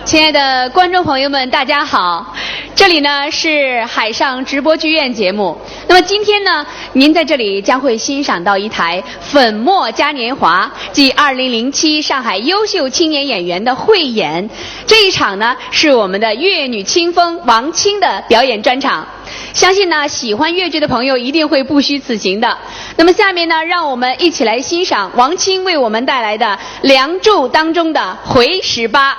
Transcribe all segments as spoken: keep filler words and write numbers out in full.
亲爱的观众朋友们，大家好！这里呢是海上直播剧院节目。那么今天呢，您在这里将会欣赏到一台粉墨嘉年华暨二零零七上海优秀青年演员的汇演。这一场呢是我们的越女青峰王清的表演专场。相信呢喜欢越剧的朋友一定会不虚此行的。那么下面呢，让我们一起来欣赏王清为我们带来的《梁祝》当中的回十八。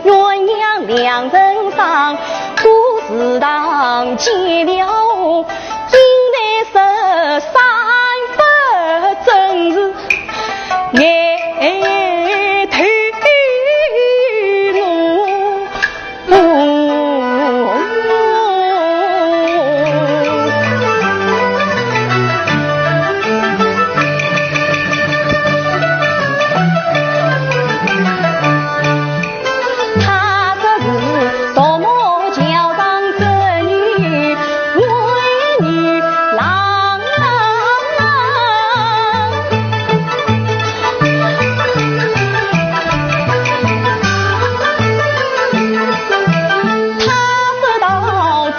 鸳鸯两人上，古祠堂见了，因为十三不正是，抬头我。 他说是独木桥上织女，为女郎。他说道：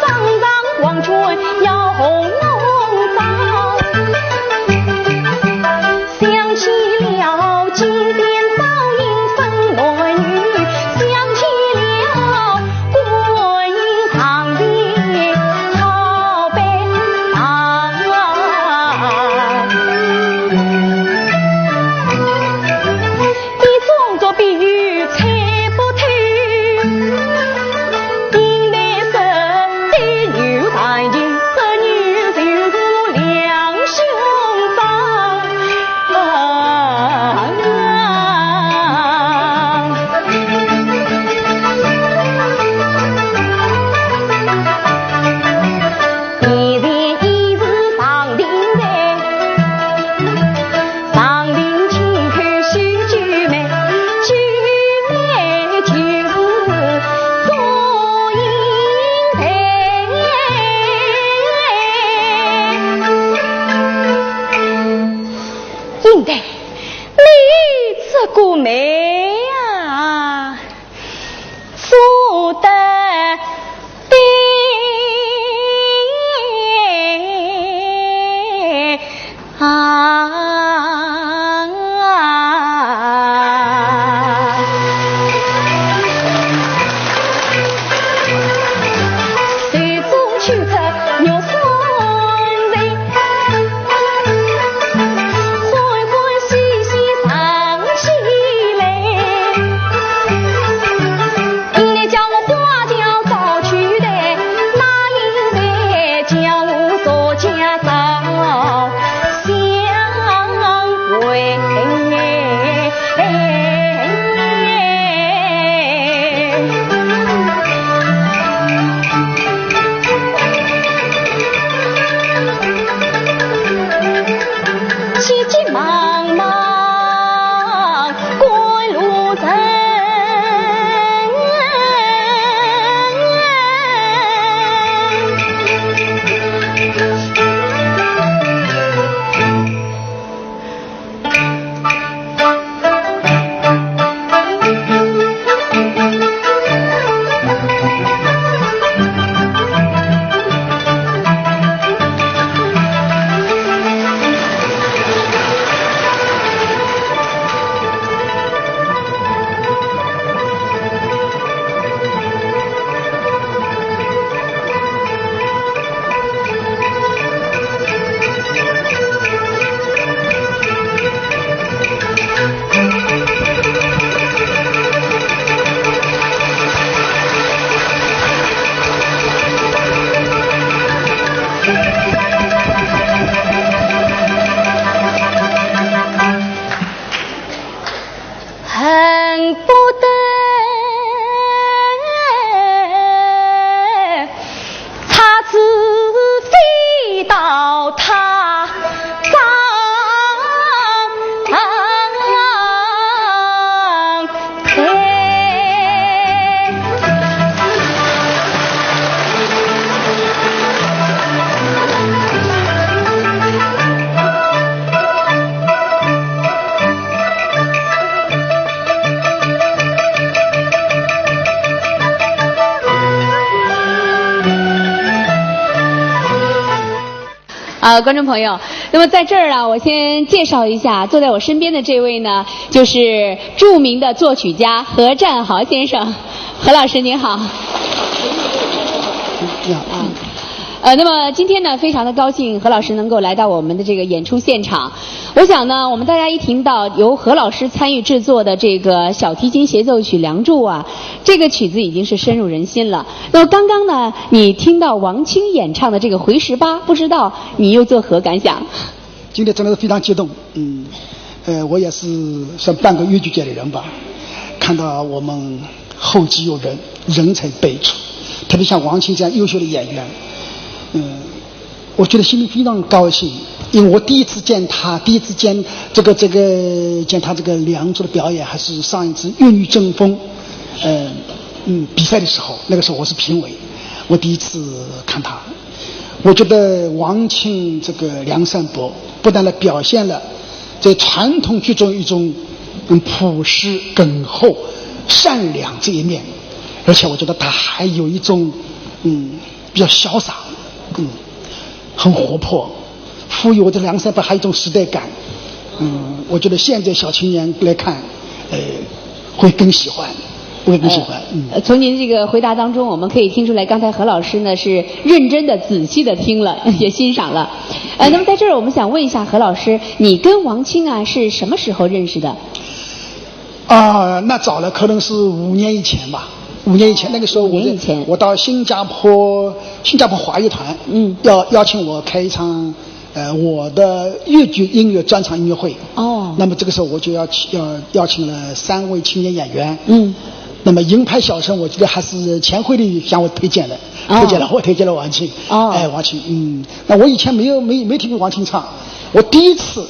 张上黄泉要红红妆。 想起了金殿宝印分男女，想起了观音堂的靠背上。你装作比喻猜不透，因为是对牛弹琴，这女就是两兄长。 应台，你这个媒啊，做得对啊。 急急忙忙赶路程。恨不得他只飞到他。 啊，观众朋友，那么在这儿啊，我先介绍一下，坐在我身边的这位呢，就是著名的作曲家何占豪先生。何老师您好。你好。啊，呃，那么今天呢，非常的高兴何老师能够来到我们的这个演出现场。我想呢，我们大家一听到由何老师参与制作的这个小提琴协奏曲《梁祝》啊，这个曲子已经是深入人心了。那么刚刚呢，你听到王清演唱的这个《回十八》，不知道你又作何感想？今天真的是非常激动，嗯，呃，我也是算半个越剧界的人吧，看到我们后继有人，人才辈出，特别像王清这样优秀的演员，嗯，我觉得心里非常高兴，因为我第一次见他，第一次见这个这个见他这个《梁祝》的表演，还是上一次《越女争锋》，呃，嗯，比赛的时候，那个时候我是评委，我第一次看他。我觉得王清这个梁山伯不但呢表现了在传统剧中一种嗯朴实、耿厚、善良这一面，而且我觉得他还有一种嗯比较潇洒，嗯，很活泼，赋予我的梁山伯还有一种时代感。嗯，我觉得现在小青年来看，呃，会更喜欢。我也更喜欢。嗯，呃，从您这个回答当中，我们可以听出来，刚才何老师呢是认真的、仔细的听了，也欣赏了。呃，那么在这儿，我们想问一下何老师，你跟王清啊是什么时候认识的？啊，那早了，可能是五年以前吧。五年以前，那个时候我五年以前我到新加坡，新加坡华乐团，嗯要邀请我开一场，呃，我的越剧音乐专场音乐会。哦那么这个时候我就要请要邀请了三位青年演员。嗯，那么银牌小生，我记得还是钱惠丽向我推荐的，哦推荐了我，推荐了王清。哦哎，王清，嗯，那我以前没有没没听过王清唱，我第一次，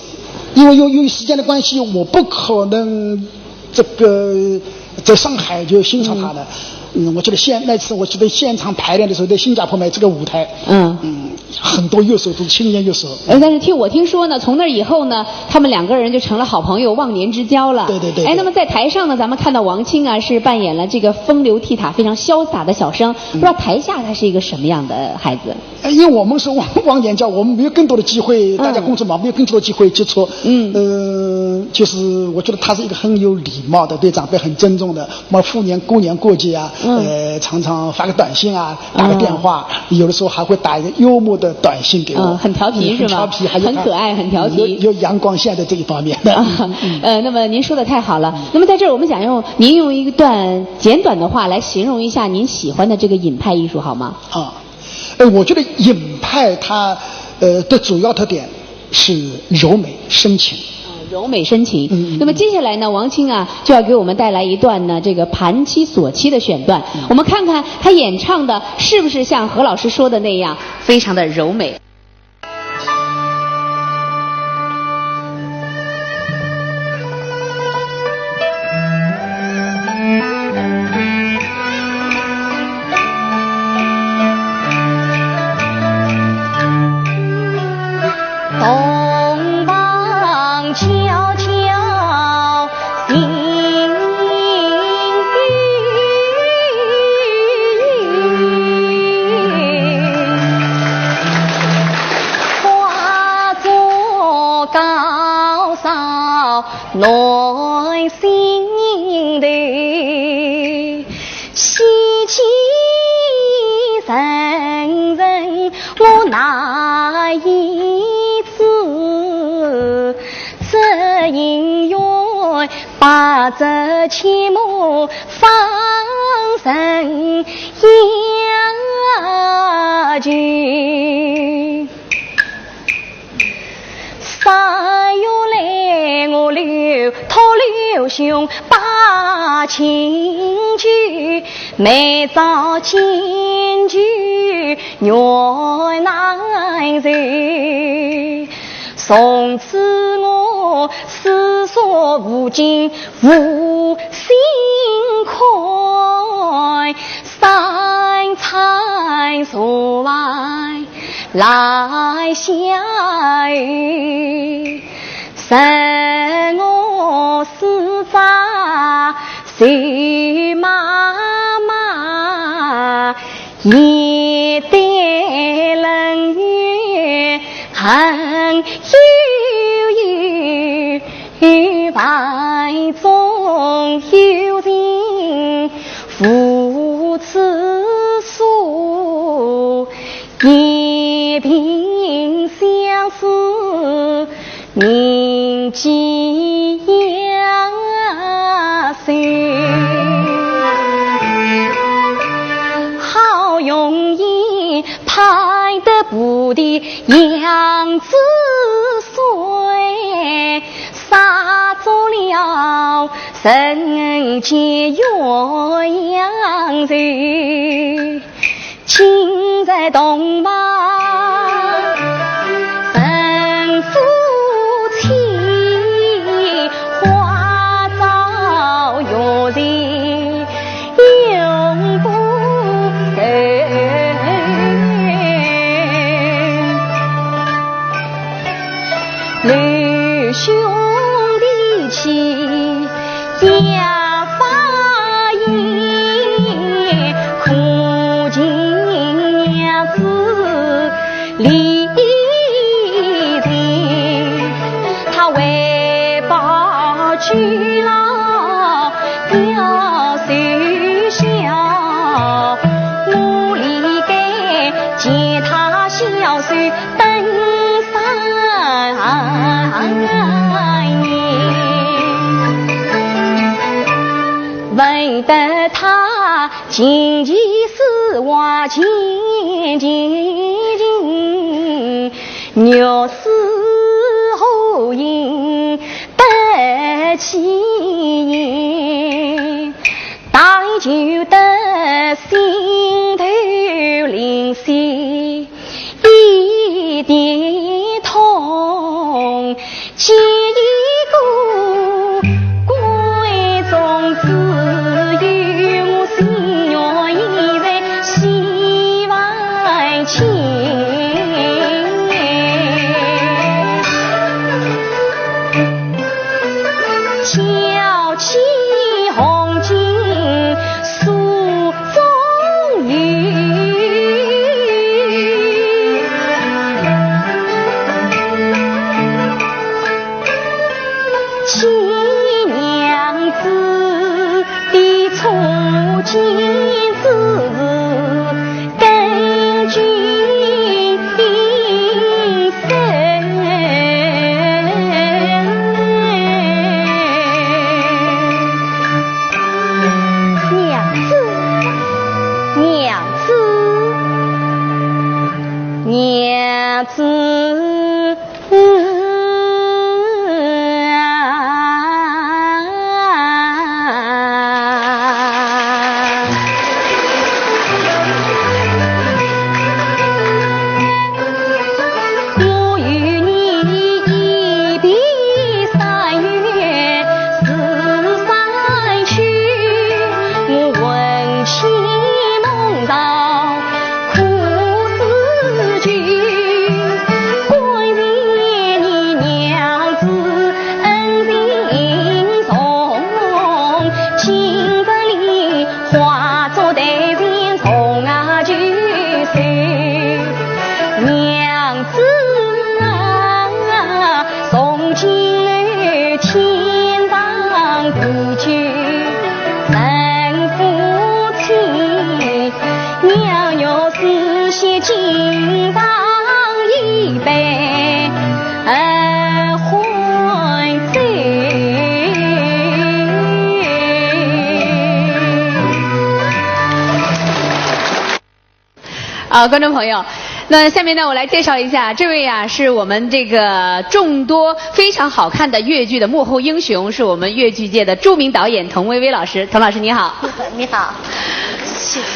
因为由由于时间的关系，我不可能这个在上海就欣赏他的。嗯，我记得现那次我记得现场排练的时候，在新加坡买这个舞台，嗯嗯，很多乐手都是青年乐手。呃，但是听我听说呢，从那以后呢，他们两个人就成了好朋友，忘年之交了。对对对对哎，那么在台上呢，咱们看到王清啊是扮演了这个风流倜傥、非常潇洒的小生，不知道台下他是一个什么样的孩子？哎，因为我们是忘忘年交，我们没有更多的机会，嗯大家工作忙，没有更多的机会接触。嗯呃，就是我觉得他是一个很有礼貌的，对长辈很尊重的。什么逢年过年过节啊，嗯呃，常常发个短信啊，打个电话，有的时候还会打一个幽默的短信给我。嗯很调皮是吗很调皮，还有很可爱很调皮有有阳光线的这一方面的。呃，那么您说的太好了。那么在这儿，我们想用您用一段简短的话来形容一下您喜欢的这个尹派艺术，好吗？啊，呃，我觉得尹派它呃的主要特点是柔美深情。柔美深情。嗯嗯嗯那么接下来呢，王清啊就要给我们带来一段呢这个盘妻锁妻的选段，我们看看他演唱的是不是像何老师说的那样非常的柔美。洞房悄悄行，花烛高烧暖心头。喜气人人我哪一知，只因缘百折千磨方成佳期。三月来我刘托刘兄把亲求，每朝见求缘难酬。从此我思索无尽无心开，三餐愁饭来下雨，任我四方愁妈妈，面对冷月恨悠悠，怀中有情无处诉。相思，人寄杨柳。好容易盼得菩提杨子水，洒作了人间鸳鸯愁。 今日洞房成夫妻，花朝月夕永不散。 六兄弟妻也发言，苦尽娘子离情。他为报舅老表忠孝，我理该见他小婿 登三年。闻得他琴棋书画琴棋琴，玉书和银得其言，但求得心头灵犀 一点通，见一个闺中之女，我心愿已在心万千。巧妻红巾 诉衷意，见娘子的初见之时，更觉心生。 娘子，娘子，娘子。 我与你一别三月十三秋，我问起孟郊苦思旧，感谢你娘子恩情重，今日里 化作丹青重啊聚首。娘子啊，从今后天长地久，成夫妻，娘愿事先敬上一杯 欢喜。啊，观众朋友，那下面呢，我来介绍一下，这位啊，是我们这个众多非常好看的越剧的幕后英雄，是我们越剧界的著名导演童薇薇老师。童老师，你好。你好，谢谢。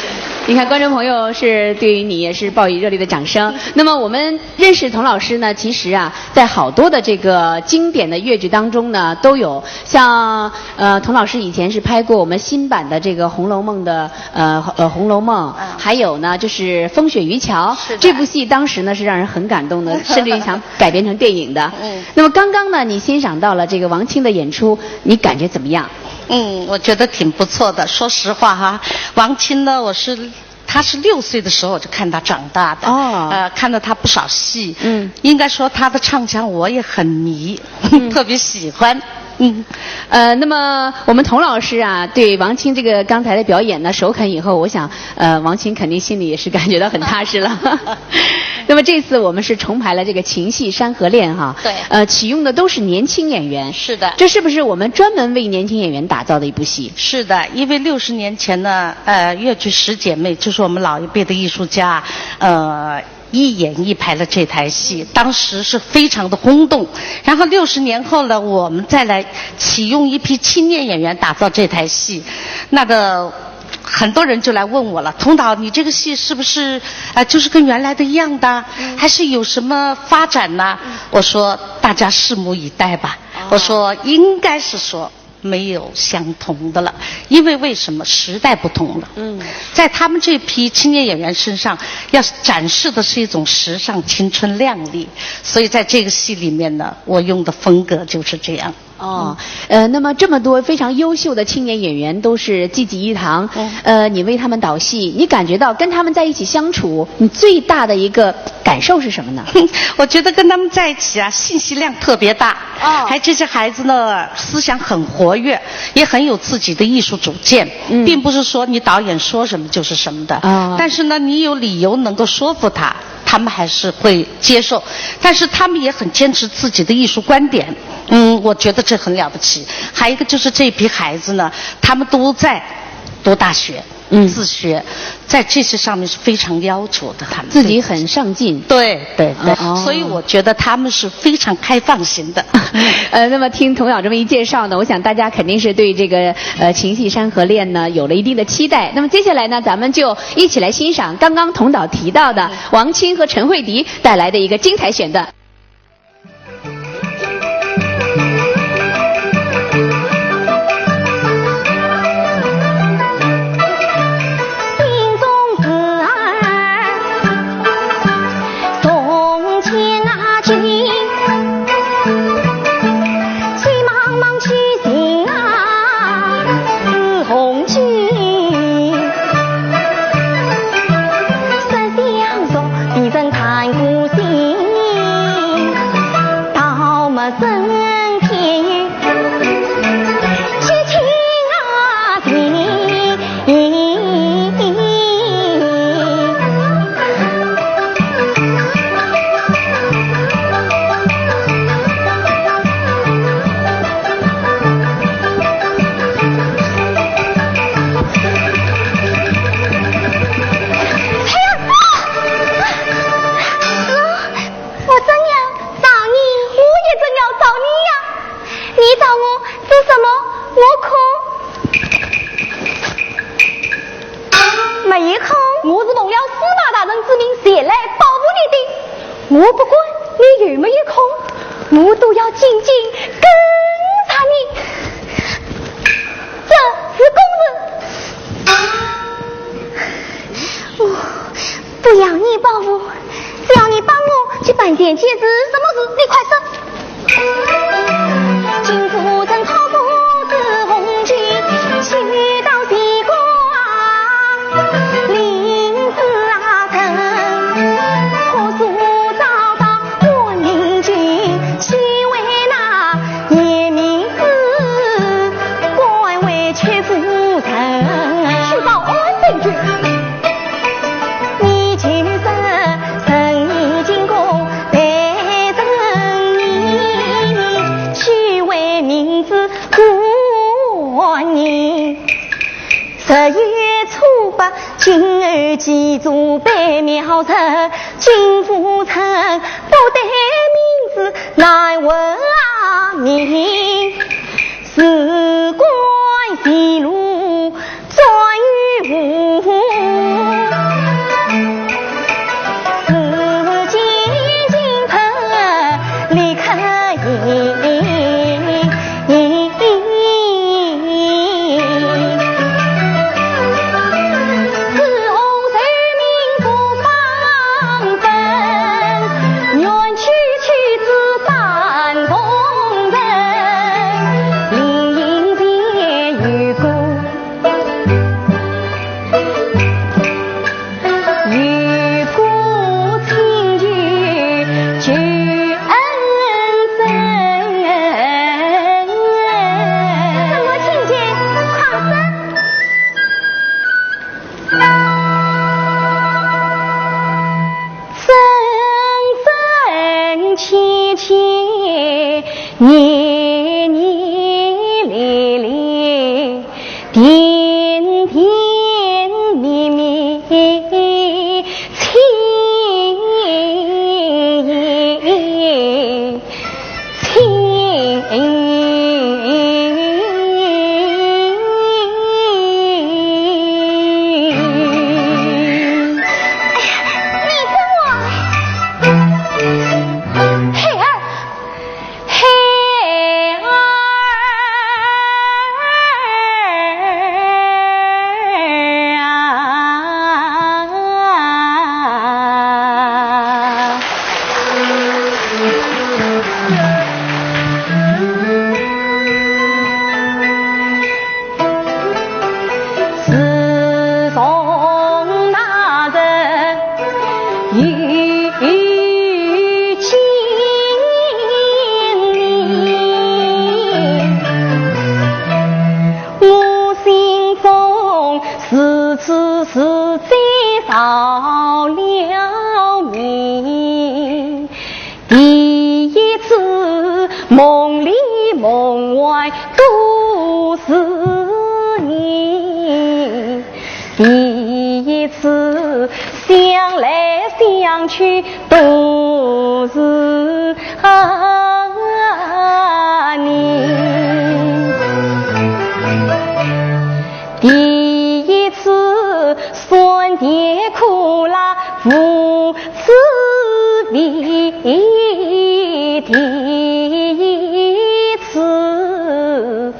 你看，观众朋友是对于你也是报以热烈的掌声。那么我们认识童老师呢，其实啊， 在好多的这个经典的越剧当中呢，都有像，呃，童老师以前是拍过我们新版的这个《红楼梦》的，呃，呃，《红楼梦》，嗯。还有呢，就是《风雪渔樵》。是的。这部戏当时呢是让人很感动的，甚至于想改编成电影的。嗯。那么刚刚呢，你欣赏到了这个王青的演出，你感觉怎么样？嗯，我觉得挺不错的。说实话哈，王青呢，我是 他是六岁的时候我就看他长大的，哦。呃，看了他不少戏，嗯。应该说他的唱腔我也很迷，嗯。特别喜欢。嗯。呃，那么我们童老师啊，对王青这个刚才的表演呢，首肯以后，我想，呃，王青肯定心里也是感觉到很踏实了。那么这次我们是重排了这个《情系山河恋》哈，对。呃，启用的都是年轻演员。是的。这是不是我们专门为年轻演员打造的一部戏？是的，因为六十年前呢，呃，越剧十姐妹就是我们老一辈的艺术家，呃，一演一排了这台戏，当时是非常的轰动。然后六十年后呢，我们再来启用一批青年演员打造这台戏，那个很多人就来问我了：“童导，你这个戏是不是，呃，就是跟原来的一样的，还是有什么发展呢？”我说大家拭目以待吧。我说应该是说没有相同的了，因为为什么？时代不同了。嗯。在他们这批青年演员身上，要展示的是一种时尚、青春、靓丽，所以在这个戏里面呢，我用的风格就是这样。 哦，呃，那么这么多非常优秀的青年演员都是济济一堂，嗯。呃，你为他们导戏，你感觉到跟他们在一起相处，你最大的一个感受是什么呢？我觉得跟他们在一起啊，信息量特别大。哦。还这些孩子呢，思想很活跃，也很有自己的艺术主见，嗯。并不是说你导演说什么就是什么的。哦。但是呢，你有理由能够说服他，他们还是会接受。但是他们也很坚持自己的艺术观点，嗯，我觉得这很了不起。还有一个就是这批孩子呢，他们都在读大学，嗯。自学，在这些上面是非常要求的，他们自己很上进。对，对，对。哦。所以我觉得他们是非常开放型的。呃，那么听童导这么一介绍呢，我想大家肯定是对这个，呃，《情系山河恋》呢有了一定的期待。那么接下来呢，咱们就一起来欣赏刚刚童导提到的王清和陈慧迪带来的一个精彩选段。 心中事儿从前啊去，急忙忙去寻啊朱红金。说相熟，比人谈过心，到么身边 我正要找你。我也正要找你呀。你找我做什么？我空。没空。我是奉了司马大人之命前来保护你的。我不管你有没有空，我都要紧紧跟着你。这是公事。我 不要你保护，只要你帮我去办件急事。什么事？你快说。金夫人托付朱红金，去到西关林子啊城，可是找到关林金，去为那严明子，官为戚夫人。去报安分局。 你就是人已经过待人意，去为明子官人。十月初八，金猴祭祖拜庙神，金夫人不得明子难问啊明。 事关前路，转与无。事进京城，立刻行。朱红受命不方便，愿娶妻子单凤人。临行前是谁造了谜？第一次梦里梦外都是你，第一次想来想去都是你。第一次酸甜苦辣无滋味，第一次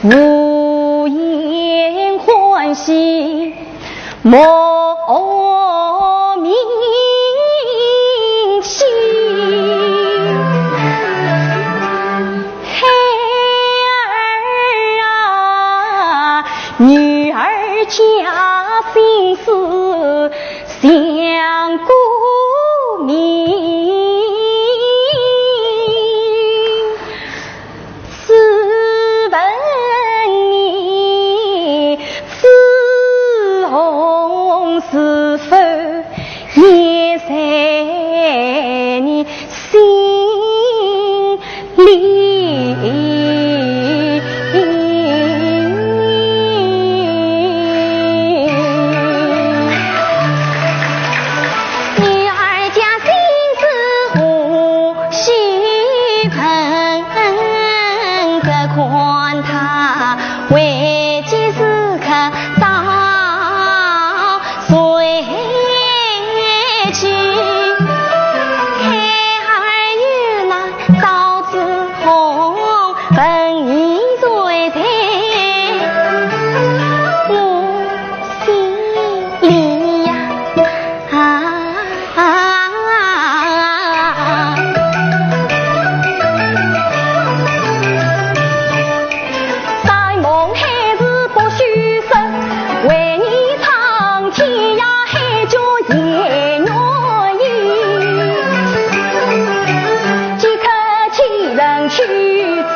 无言欢喜 莫名其。孩儿啊，女儿家心思想功名。 试问你，紫红是否也在你心里？ 女儿家心事无需问，只管她危急时刻到谁去？孩儿有难到紫红问你谁在？我 心里呀，啊，山盟海誓不许说，为你唱天涯海角也愿意。即刻起身去自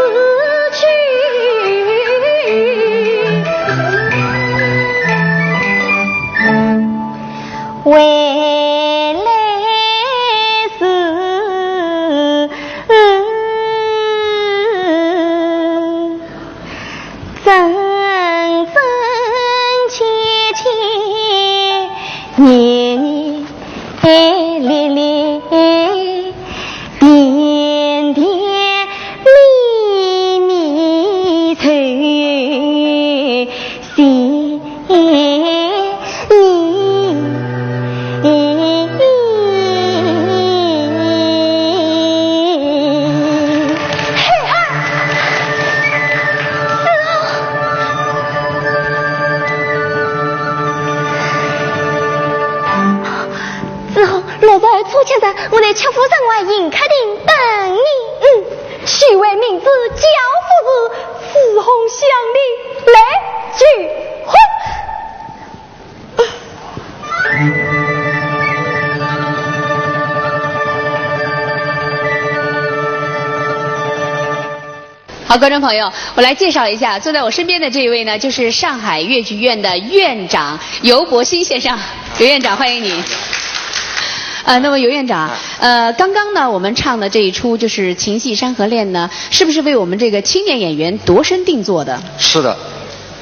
去。 回来时，整整齐齐，年年历历，点点咪咪凑 心里。嘿哈！紫红，紫红，老早出去了，我在曲阜城外迎客亭等你。嗯，许为明珠叫夫人， 紫红想你来求婚。好，观众朋友，我来介绍一下，坐在我身边的这一位呢，就是上海越剧院的院长尤伯新先生。尤院长，欢迎您。呃，那么尤院长，呃，刚刚呢，我们唱的这一出就是《情系山河恋》呢，是不是为我们这个青年演员度身定做的？是的，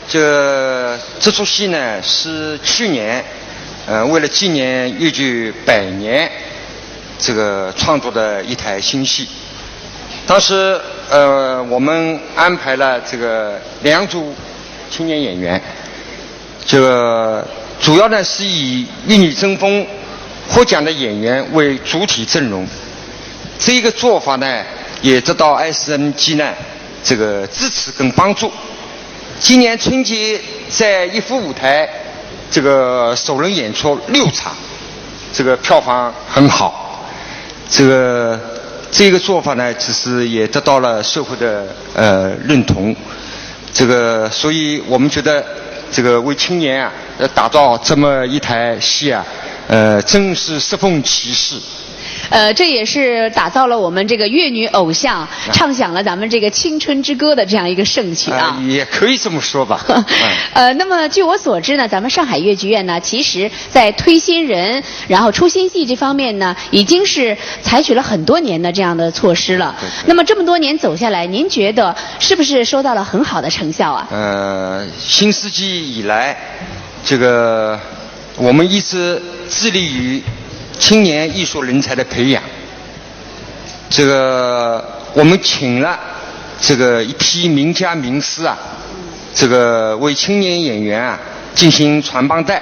这个，这出戏呢，是去年，呃，为了纪念越剧百年，这个创作的一台新戏。当时，呃，我们安排了这个两组青年演员，这个主要呢是以《越女争锋》获奖的演员为主体阵容。这个做法呢，也得到S M G呢这个支持跟帮助。今年春节在逸夫舞台这个首轮演出六场，这个票房很好。这个，这个做法呢，其实也得到了社会的，呃，认同。这个，所以我们觉得这个为青年啊，呃，打造这么一台戏啊，呃，真是适逢其时。呃，这也是打造了我们这个越女偶像，唱响了咱们这个青春之歌的这样一个盛举啊。呃，也可以这么说吧。嗯。呃，那么据我所知呢，咱们上海越剧院呢，其实在推新人，然后出新戏这方面呢，已经是采取了很多年的这样的措施了。对对。那么这么多年走下来，您觉得是不是收到了很好的成效啊？呃，新世纪以来，这个我们一直致力于青年艺术人才的培养。这个我们请了这个一批名家名师啊，这个为青年演员啊进行传帮带。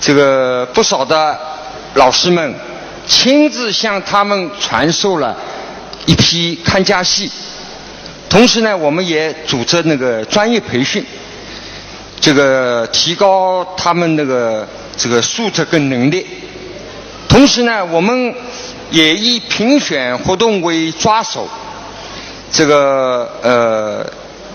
这个不少的老师们亲自向他们传授了一批看家戏。同时呢，我们也组织那个专业培训，这个提高他们那个这个素质跟能力。同时呢，我们也以评选活动为抓手，这个呃，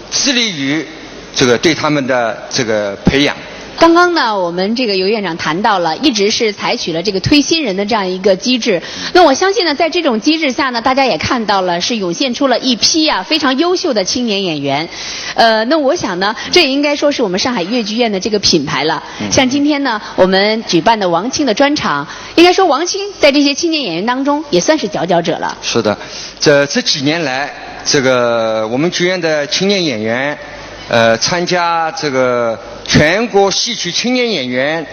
致力于这个对他们的这个培养。刚刚呢，我们这个尤院长谈到了，一直是采取了这个推新人的这样一个机制。那我相信呢，在这种机制下呢，大家也看到了，是涌现出了一批啊非常优秀的青年演员。呃，那我想呢，这也应该说是我们上海越剧院的这个品牌了。嗯。像今天呢，我们举办的王青的专场，应该说王青在这些青年演员当中也算是佼佼者了。是的，这这几年来，这个我们剧院的青年演员，呃，参加这个全国戏曲青年演员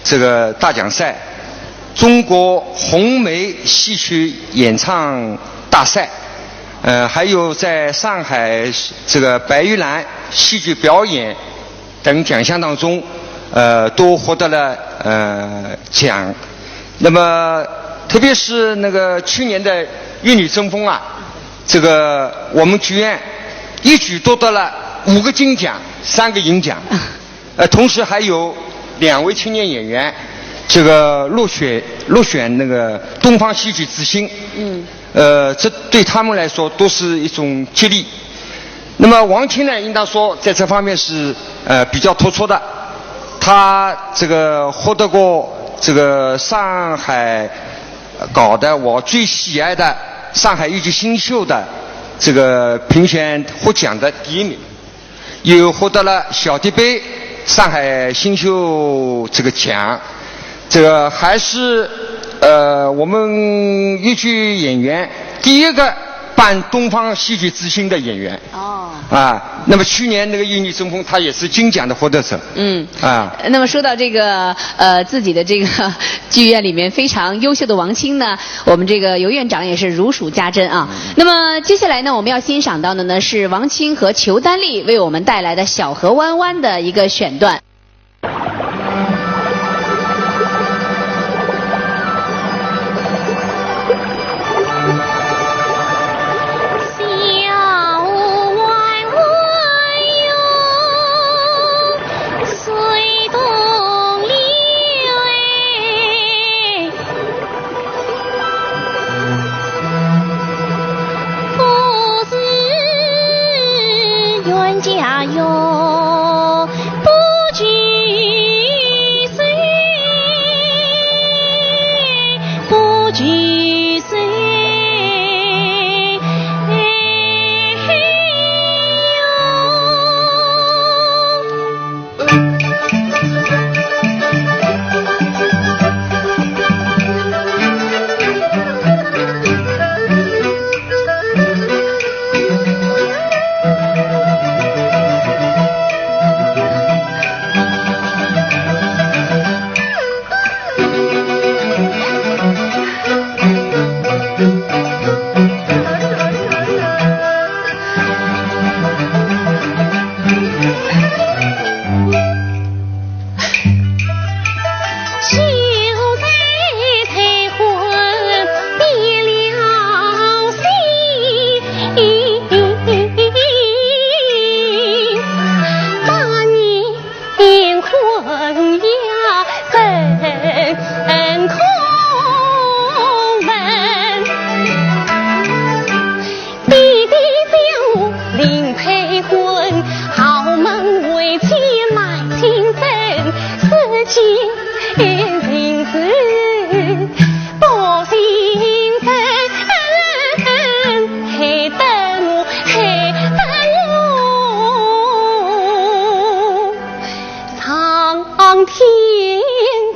这个大奖赛、中国红梅戏曲演唱大赛，呃，还有在上海这个白玉兰戏剧表演等奖项当中，呃，都获得了呃奖。那么，特别是那个去年的《越女争锋》啊，这个我们剧院一举夺得了五个金奖、三个银奖，呃，同时还有两位青年演员，这个入选入选那个东方戏剧之星。嗯。呃，这对他们来说都是一种激励。那么王青呢，应当说在这方面是呃比较突出的，他这个获得过这个上海搞的我最喜爱的上海越剧新秀的这个评选获奖的第一名，又获得了小迪杯上海新秀这个奖，这个还是呃我们越剧演员第一个办东方戏剧之星的演员。哦。啊，那么去年那个《越女争锋》，他也是金奖的获得者。嗯。啊。那么说到这个呃自己的这个剧院里面非常优秀的王青呢，我们这个尤院长也是如数家珍啊。那么接下来呢，我们要欣赏到的呢是王青和裘丹丽为我们带来的《小河弯弯》的一个选段。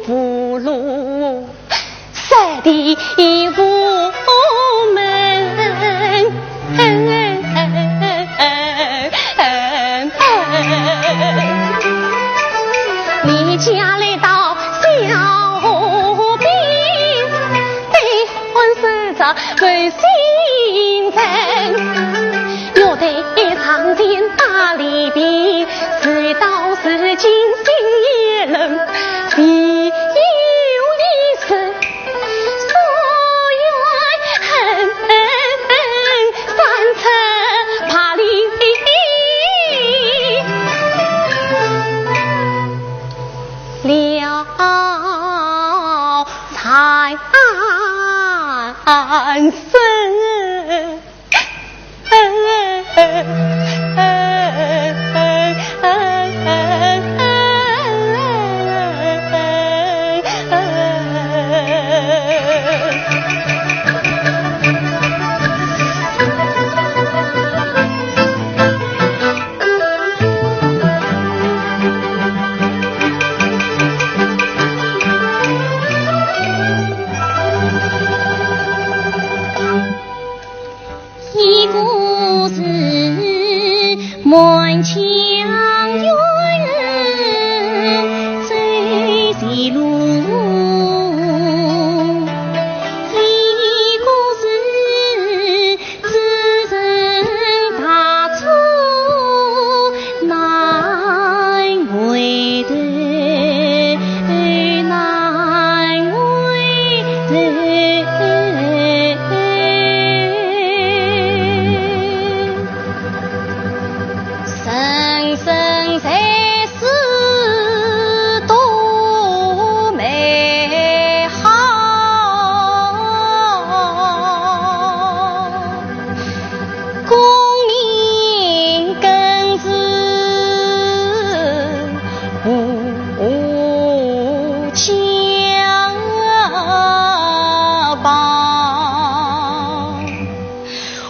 无路，三地无门。你家来到小边，对岸守着万姓城。 我在长亭大礼毕，事到如今心也冷，唯有一事，所愿三尺八里。了三生。 一个是满腔冤走前路，一个是知人大错难回头，难回头。 人生在世多美好，功名更是无价宝。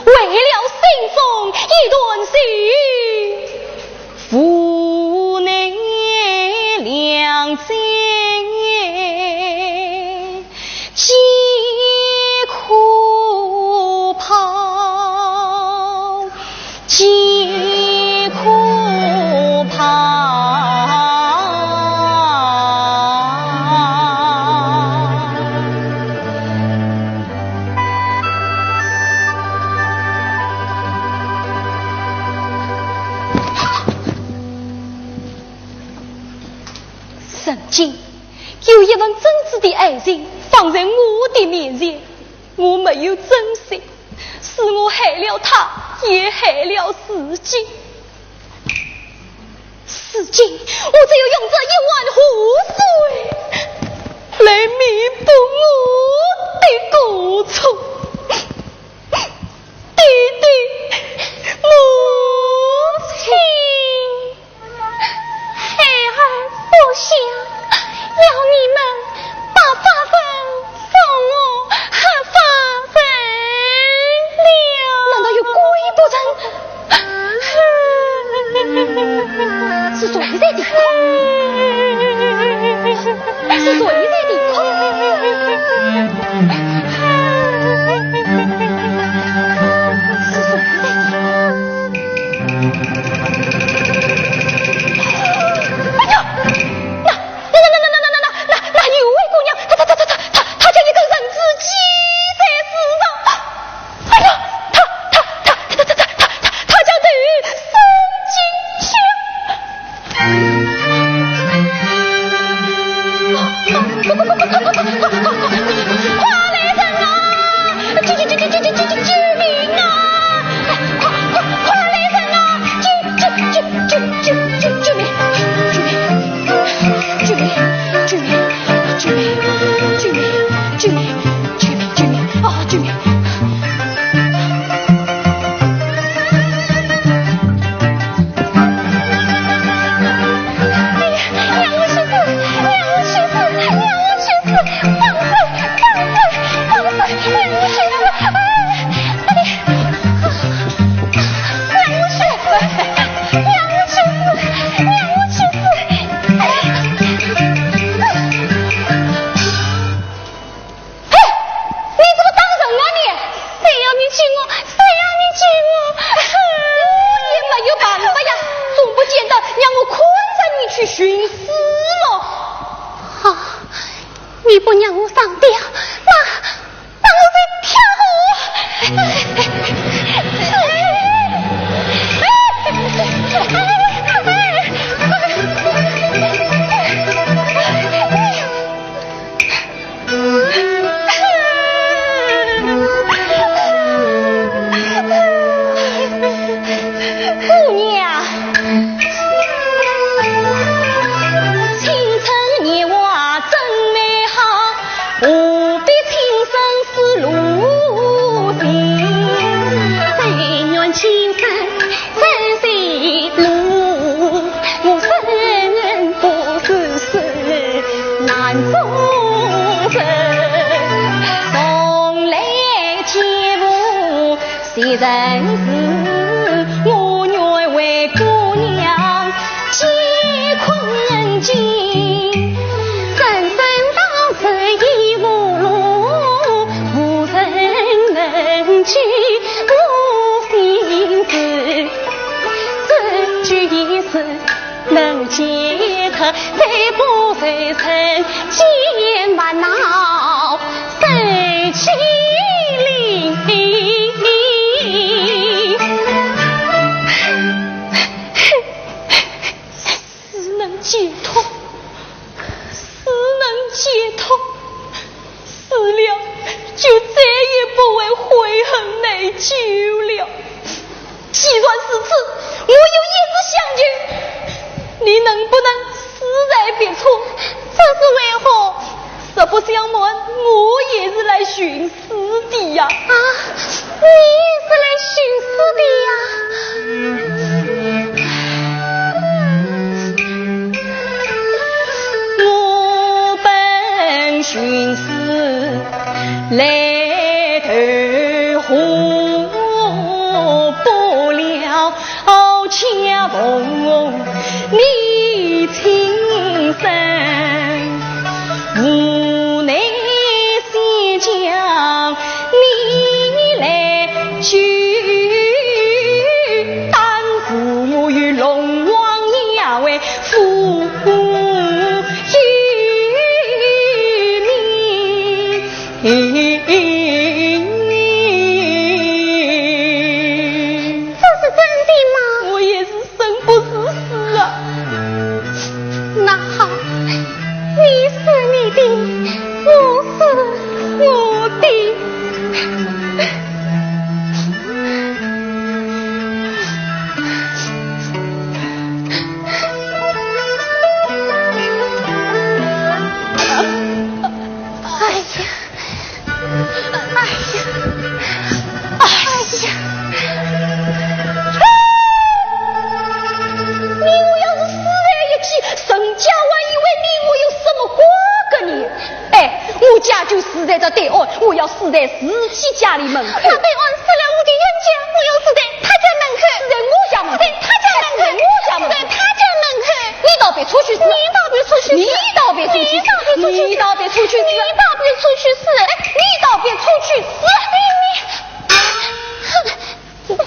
为了心中一段情，父女两者皆可抛，皆可抛。 曾经有一份真挚的爱情放在我的面前，我没有珍惜，是我害了他，也害了自己。 如今，我只有用这一碗河水来弥补我的过错。爹爹，母亲。孩儿不想要你们把法人送我还法人了。难道有鬼不成？ 是谁在啼哭？是谁在啼哭？是谁在啼哭？哎呀，那 那那那那那那那那有位姑娘，她她她她她她她将一根绳子系在树上。哎呀，她她她她她她她她她将头伸进去。快来人啊！救救救救救救救救命啊！快快快来人啊！救救救救救救救命！救命！ 救命！救命！救命！救命！救命！救命！救命！啊，救命！哎呀，让我去死！让我去死！让我去死！放手！放手！放手！让我去死！哎，哎，让我去死！让我去死！让我去死！哎呀！你不让我上吊，那，那我就跳河。姑娘，青春年华真美好，何必情深思路尽。但愿青山 山水路，我生不如死难做人。从来见无谁人知，我愿为姑娘解困境。人生当中已无路，无人能救我心事。 只求一世能解脱，再不愁人间烦恼受欺凌。只能解脱，只能解脱。 死了，就再也不会悔恨内疚了。既然如此，我有一事相求，你能不能死在别处？这是为何？实不相瞒，我也是来寻死的呀。啊，你也是来寻死的呀？ 我本寻死来投河，不料恰逢你轻生，无奈 先将你来救，当时我与龙王也为父有名。这是真的吗？我也是 生不如死啊。那好，你死你的，我死我的。哎呀， 哎呀，哎呀！你我要是死在一起，人家还以为你我有什么瓜葛呢。哎，我家就住在这对岸，我要死在自己家里门口。那对岸死了我的冤家，我要死在他家门口。死在我家门口。死在他家门口。死在我家门口。死在他家门口。你到别处去死。你到别处去死。你到别处去死。你到别处去死。你到别处去死。哎，你到别处去死。你，你，哼。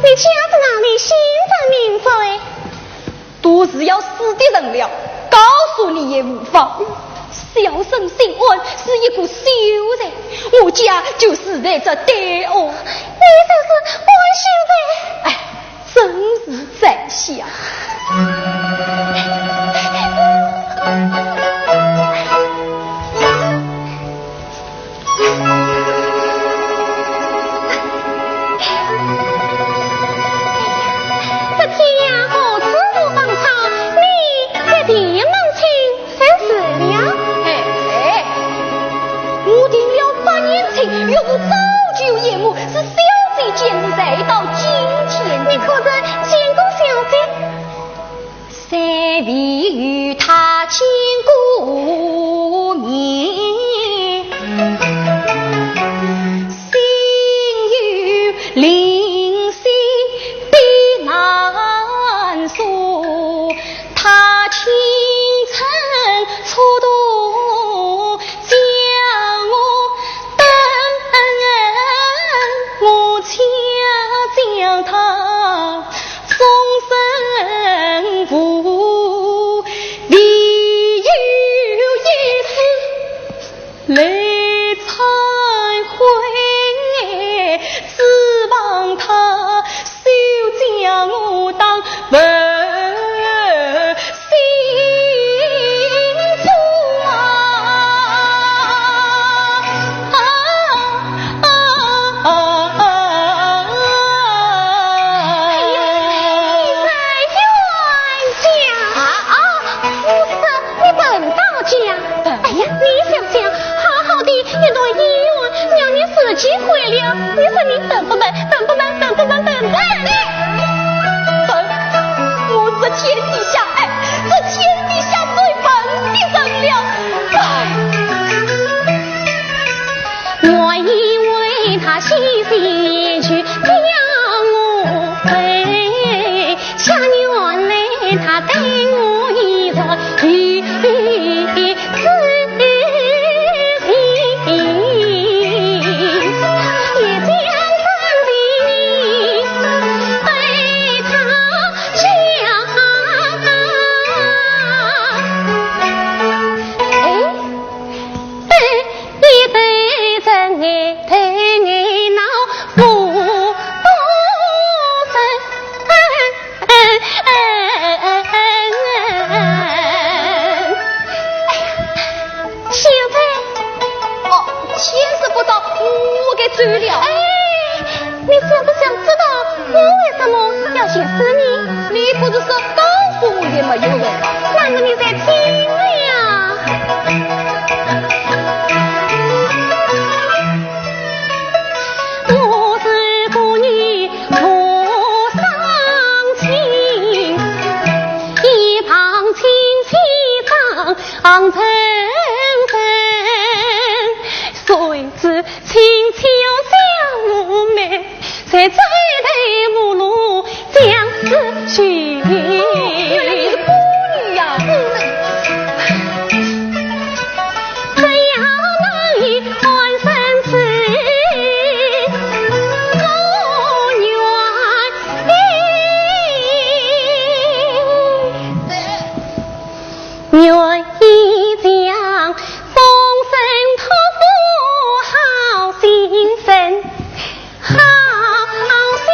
你家在哪里？姓甚名谁？都是要死的人了，告诉你也无妨。小生姓安，是一个秀才，我家就住在这对岸。你就是安秀才？哎，正是在下。这天呀，何处无芳草？你在地门亲，想死了？哎，哎，我定了八年亲，与我朝朝夜暮，是小姐见你才到今天的。你可曾见过小姐？ 谁未与她见过面？心有灵犀必难说，她轻声触动将我等，我且将她 终身无，唯有一丝泪才悔，指望她休将我当 心中啊。哎呀，你在冤家啊！啊，不是，你笨到家。哎呀，你想想，好好的一段姻缘，让你自己毁了，你说你笨不笨？笨不笨？笨不笨？笨不笨？笨，我是天底下，哎，这天底下最笨的人了。哎。我以为他喜新厌旧将我背，想原来他待我依然如 现在，哦，天色不早，我该走了。哎，你是不是想知道我为什么要写诗呢？你不是说告诉我也没有用吗？那么你再听呀。我是个女 不伤心，一旁清气当成人，谁知清气又将我们，在这一代无路将自寻。原来你是孤女呀。 只要能以安身之，我愿意，愿意将终身托付好心人。 好心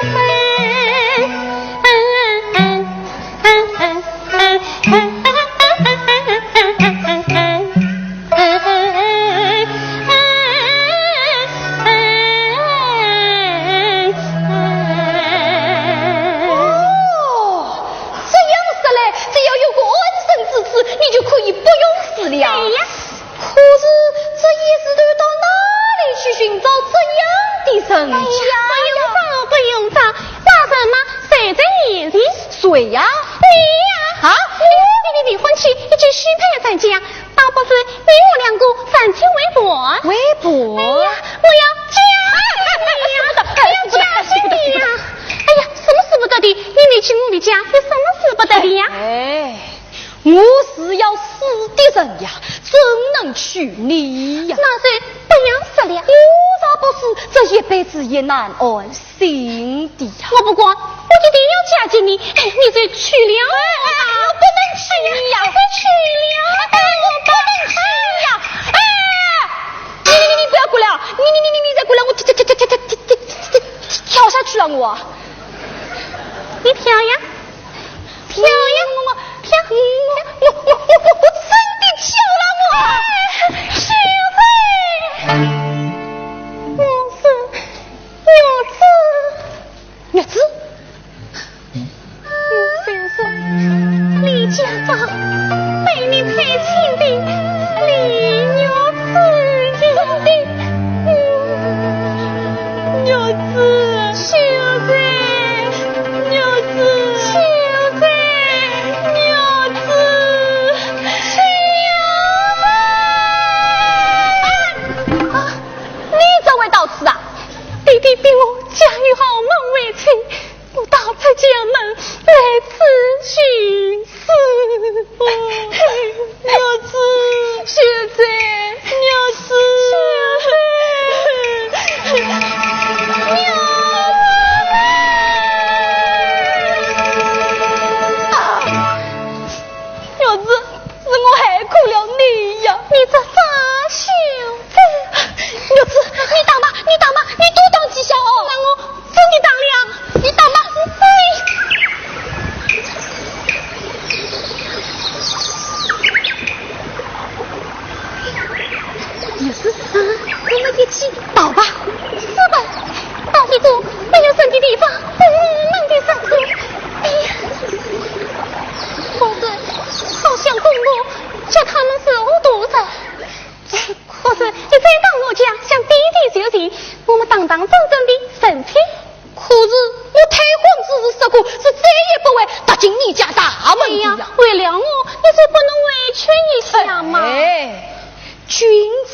人。哦，这样说来，只要有个安身之处，你就可以不用死了。对呀。 可是这一时头到哪里去寻找这样的人家呀？哎呀，不用找，不用找，那人嘛，就在眼前。谁呀？你呀！啊？你，你，你，你离婚去，已经许配人家，倒不如你我两个成亲为伴。为伴？哎呀，我要嫁给你呀！我要嫁给你呀！哎呀，什么使不得的？你离去我离家，有什么使不得的呀？哎。 我是要死的人呀，怎能娶你呀？那就不要死了。我若不死，这一辈子也难安心的呀。我不管，我一定要嫁给你。哎，你再娶了我吧。哎，哎，我不能娶你呀。哎，你再娶了，哎，我不能娶你呀。哎，你，你，你，你不要过来啊！你，你，你，你，你再过来，我跳，跳，跳，跳，跳，跳下去了，我。你跳呀，跳呀，我，我，我，我，我真的跳了，我。哎，秀才！我是玉芝。玉芝？ 先生，李家庄被你退亲的李玉芝呀。什么的？玉芝。秀才，玉芝，秀才，玉芝，秀才。啊，你怎会到此啊？爹爹逼我嫁与豪门为妻， 我逃出家门来此寻死。玉芝，秀才，玉芝，秀才，玉芝。啊，玉芝，是我害苦了你呀。你这傻小子！玉芝，你打吧，你打吧，你多打几下哦。那我 真的打了，你打吧，你。玉芝，啊，我们一起逃吧。是吧？到一个没有人的地方，不能的上去。哎呀，夫人，好像公公叫他们是糊涂人。 可是你再打我家，向爹爹求情，我们堂堂正正的成亲。可是我太皇之时说过，是再也不会踏进你家大门的呀。哎呀，为了我，你就不能委屈一下嘛？哎，君子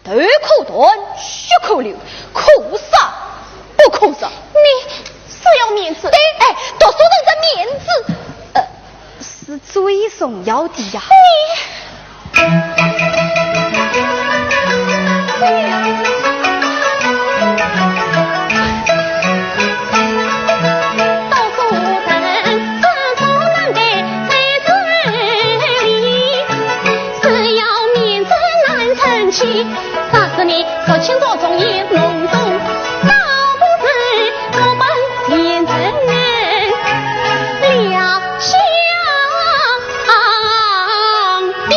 头可断，血可流，可杀不可饶。你是要面子？对，哎，读书人的面子，呃， 是最重要的呀。你，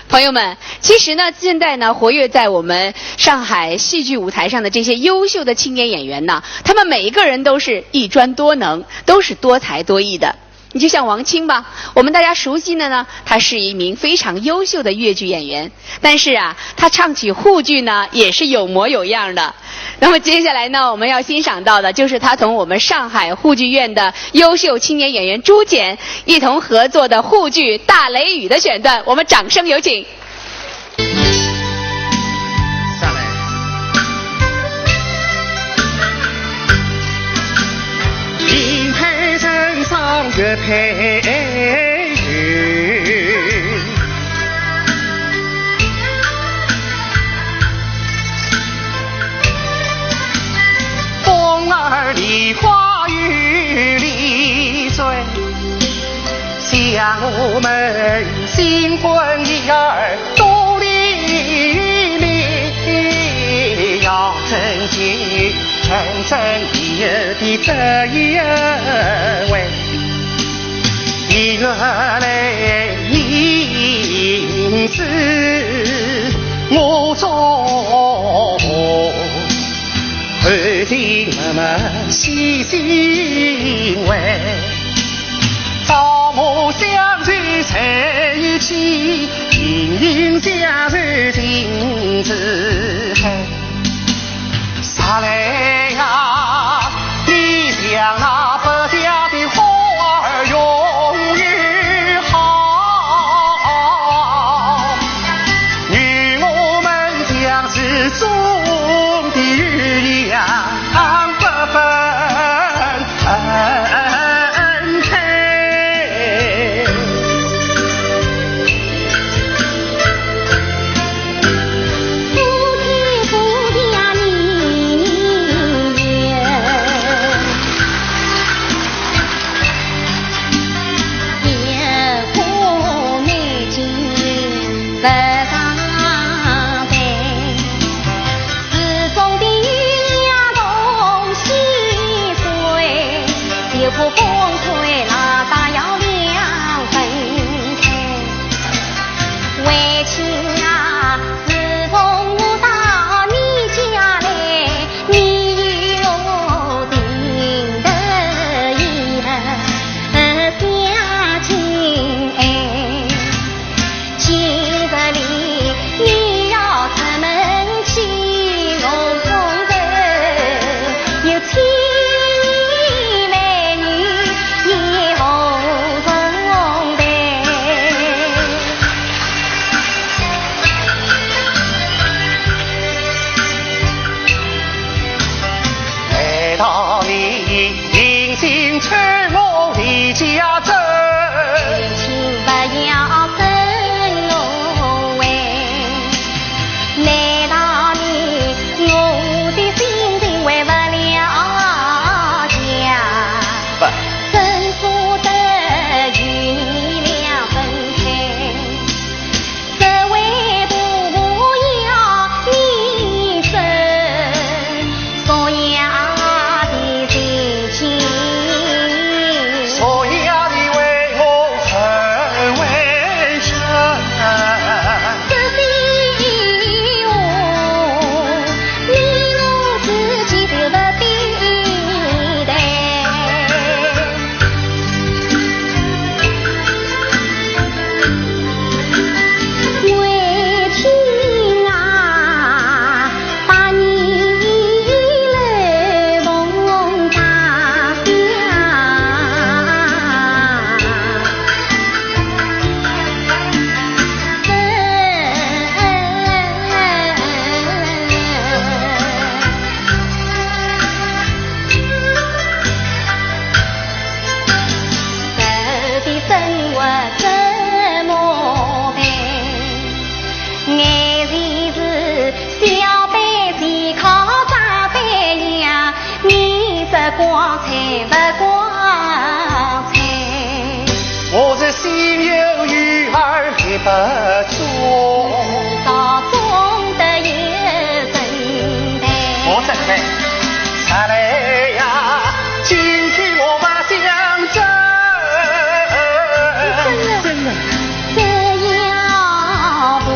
朋友们，其实呢，现在呢，活跃在我们上海戏剧舞台上的这些优秀的青年演员呢，他们每一个人都是一专多能，都是多才多艺的。你就像王青吧，我们大家熟悉的呢，他是一名非常优秀的越剧演员，但是啊，他唱起沪剧呢，也是有模有样的。那么接下来呢，我们要欣赏到的就是他同我们上海沪剧院的优秀青年演员朱简一同合作的沪剧《大雷雨》的选段，我们掌声有请。上来。我是心有余而力不足。道中的有人陪。我准备。上来呀，今天我不想走。真的。真的。这要不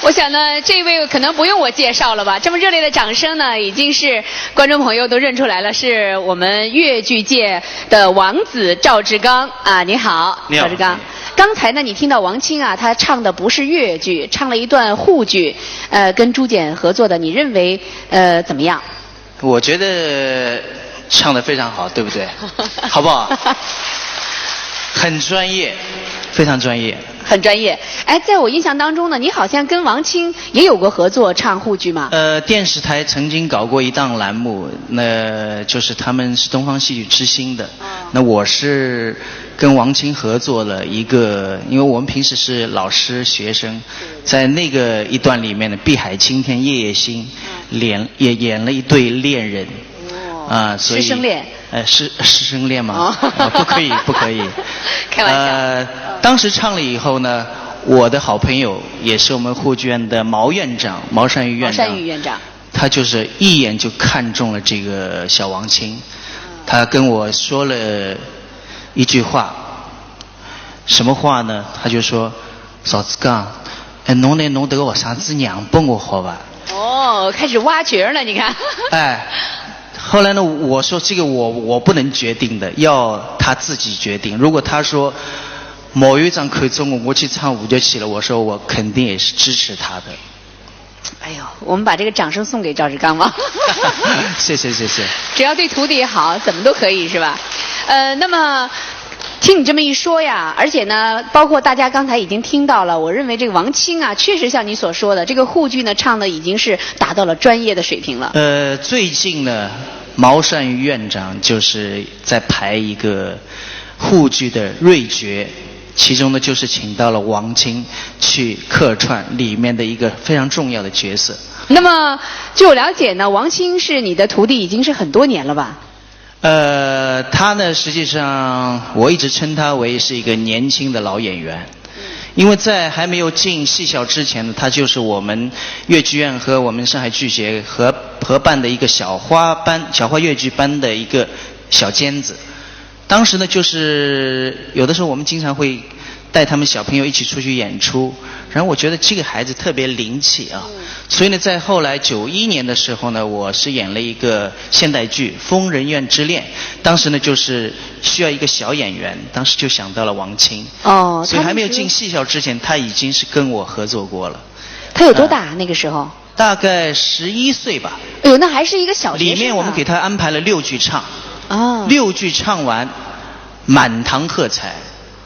我想呢，这位可能不用我介绍了吧？这么热烈的掌声呢，已经是观众朋友都认出来了，是我们越剧界的王子赵志刚啊！你好，你好赵志刚。刚才呢，你听到王清啊，他唱的不是越剧，唱了一段沪剧，呃，跟朱简合作的，你认为呃怎么样？我觉得唱的非常好，对不对？好不好？很专业，非常专业。很专业。哎，在我印象当中呢，你好像跟王清也有过合作，唱沪剧吗？呃，电视台曾经搞过一档栏目，那就是他们是东方戏剧之星的，那我是跟王清合作了一个，因为我们平时是老师学生，在那个一段里面呢，碧海青天夜夜心，演也演了一对恋人，啊，所以师生恋。呃，师师生恋吗？啊，不可以，不可以。开玩笑。呃，当时唱了以后呢，我的好朋友也是我们沪剧院的毛院长，毛善玉院长。毛善玉院长。他就是一眼就看中了这个小王清，他跟我说了一句话，什么话呢？他就说：“赵志刚，哎，侬拿侬迭个学生子让拨我好伐？”哦，开始挖角了，你看。哎，后来呢，我说这个我我不能决定的，要他自己决定。如果他说毛院长看中我，我去唱沪剧去了，我说我肯定也是支持他的。哎呦，我们把这个掌声送给赵志刚吧。谢谢谢谢。只要对徒弟好，怎么都可以是吧？呃，那么。听你这么一说呀，而且呢，包括大家刚才已经听到了，我认为这个王清啊，确实像你所说的，这个沪剧呢唱的已经是达到了专业的水平了。呃，最近呢，毛善玉院长就是在排一个沪剧的《瑞绝》，其中呢就是请到了王清去客串里面的一个非常重要的角色。那么，据我了解呢，王清是你的徒弟已经是很多年了吧？呃，他呢，实际上我一直称他为是一个年轻的老演员，因为在还没有进戏校之前呢，他就是我们越剧院和我们上海剧协合合办的一个小花班、小花越剧班的一个小尖子。当时呢，就是有的时候我们经常会带他们小朋友一起出去演出，然后我觉得这个孩子特别灵气啊，所以呢，在后来九一年的时候呢，我是演了一个现代剧《疯人院之恋》，当时呢就是需要一个小演员，当时就想到了王清。哦，所以还没有他那时进戏校之前，他已经是跟我合作过了。他有多大、那个时候？大概十一岁吧。哎呦，那还是一个小学生啊。里面我们给他安排了六句唱，啊，六句唱完，满堂喝彩，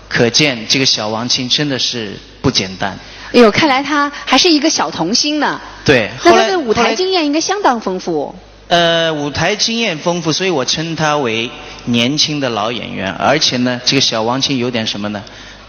可见这个小王清真的是不简单。哎呦，看来他还是一个小童星呢。对，那后来他的舞台后来经验应该相当丰富。呃，舞台经验丰富，所以我称他为年轻的老演员。而且呢，这个小王清有点什么呢？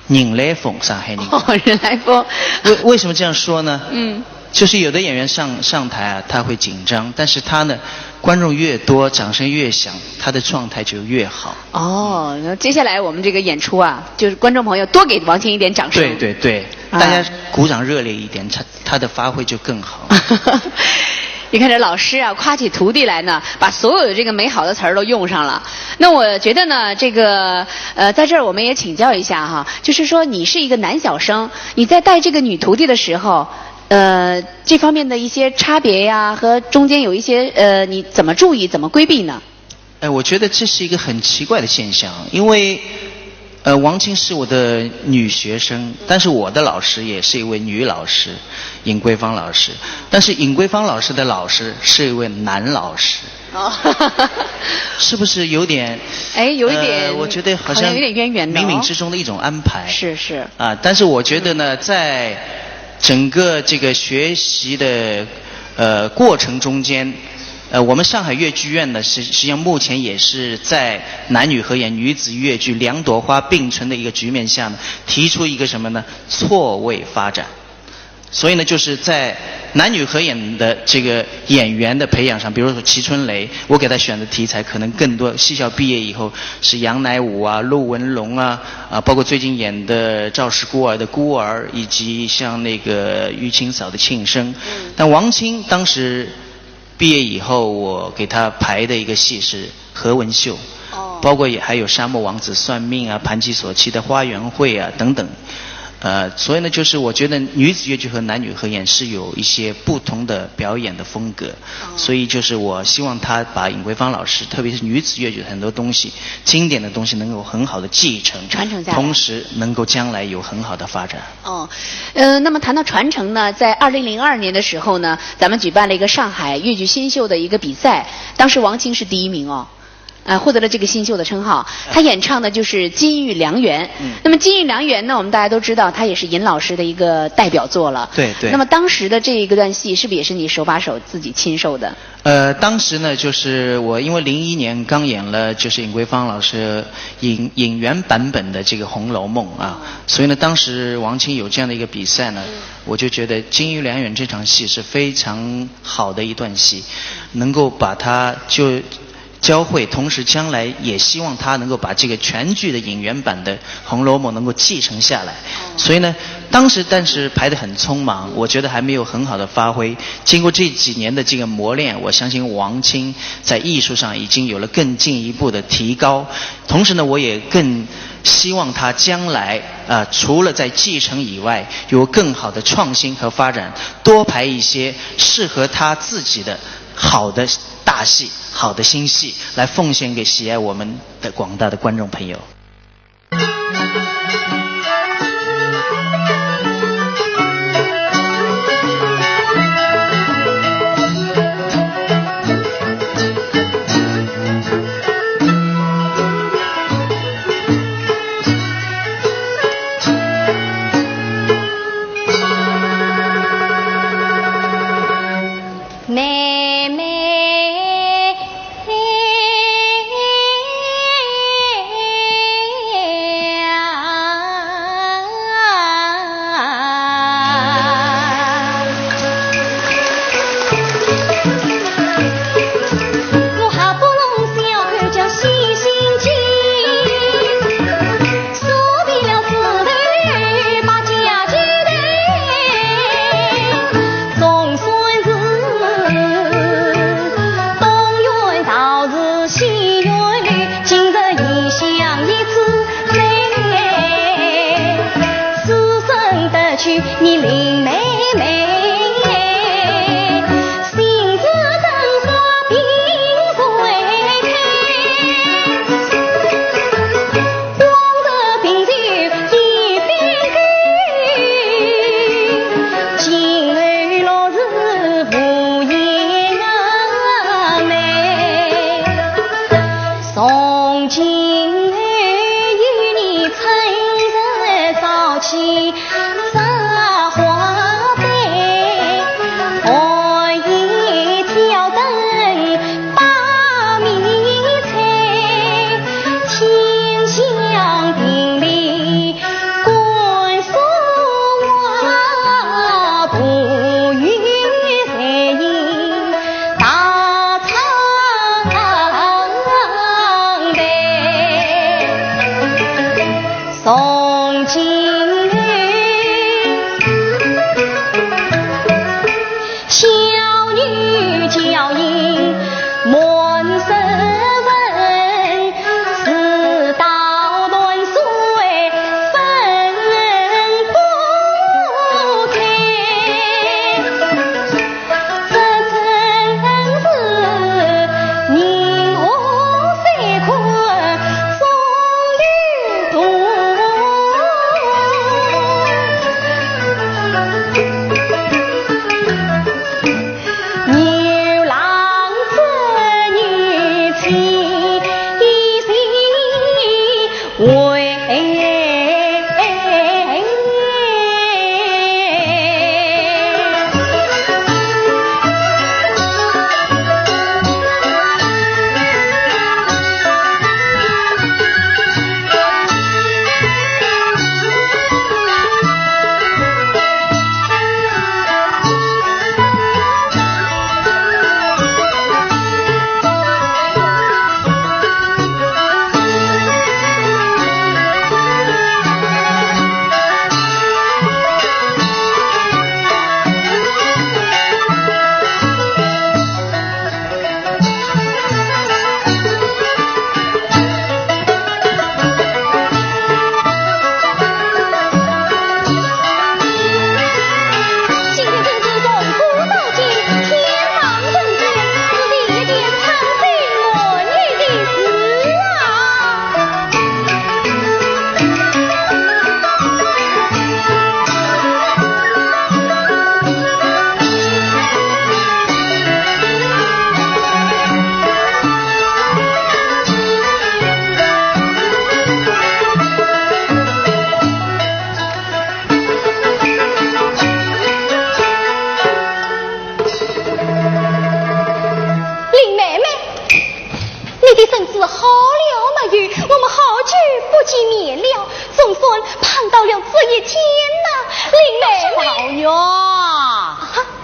人来疯，上海人。哦，人来疯。为为什么这样说呢？嗯。就是有的演员上上台啊，他会紧张，但是他呢，观众越多，掌声越响，他的状态就越好。哦，那接下来我们这个演出啊，就是观众朋友多给王清一点掌声。对对对，啊大家鼓掌热烈一点，他他的发挥就更好。你看这老师啊，夸起徒弟来呢，把所有的这个美好的词儿都用上了。那我觉得呢，这个呃，在这儿我们也请教一下哈，就是说你是一个男小生，你在带这个女徒弟的时候，呃，这方面的一些差别呀，和中间有一些呃，你怎么注意，怎么规避呢？哎，我觉得这是一个很奇怪的现象，因为，呃，王清是我的女学生，但是我的老师也是一位女老师，尹桂芳老师。但是尹桂芳老师的老师是一位男老师，哦，是不是有点？哎，有一点，呃，我觉得好好像像有点渊源的哦冥冥之中的一种安排。是是，啊，但是我觉得呢，在整个这个学习的呃过程中间，呃，我们上海越剧院呢，实实际上目前也是在男女合演、女子越剧两朵花并存的一个局面下呢，提出一个什么呢？错位发展。所以呢，就是在男女合演的这个演员的培养上，比如说齐春雷，我给他选的题材可能更多。戏校毕业以后是杨乃武啊、陆文龙啊，啊，包括最近演的《赵氏孤儿》的孤儿，以及像那个《玉卿嫂》的庆生。但王青当时毕业以后，我给他排的一个戏是何文秀，包括也还有《沙漠王子算命》啊、《盘妻索妻的花园会》啊等等。呃，所以呢，就是我觉得女子越剧和男女合演是有一些不同的表演的风格，所以就是我希望他把尹桂芳老师，特别是女子越剧很多东西，经典的东西能够很好的继承，传承下来。同时能够将来有很好的发展。哦，呃，那么谈到传承呢，在二零零二年的时候呢，咱们举办了一个上海越剧新秀的一个比赛，当时王青是第一名哦。呃，获得了这个新秀的称号，他演唱的就是《金玉良缘》。那么《金玉良缘》呢，我们大家都知道，它也是尹老师的一个代表作了。对，对。那么当时的这一个段戏，是不是也是你手把手自己亲授的？呃，当时呢，就是我因为零一年刚演了，就是尹桂芳老师尹尹原版本的这个《红楼梦》啊，所以呢，当时王青有这样的一个比赛呢，我就觉得《金玉良缘》这场戏是非常好的一段戏，能够把它就教会，同时将来也希望他能够把这个全剧的尹原版的《红楼梦》能够继承下来。所以呢，当时但是排得很匆忙，我觉得还没有很好的发挥。经过这几年的这个磨练，我相信王青在艺术上已经有了更进一步的提高。同时呢，我也更希望他将来，呃，除了在继承以外，有更好的创新和发展，多排一些适合他自己的好的大戏、好的新戏，来奉献给喜爱我们的广大的观众朋友。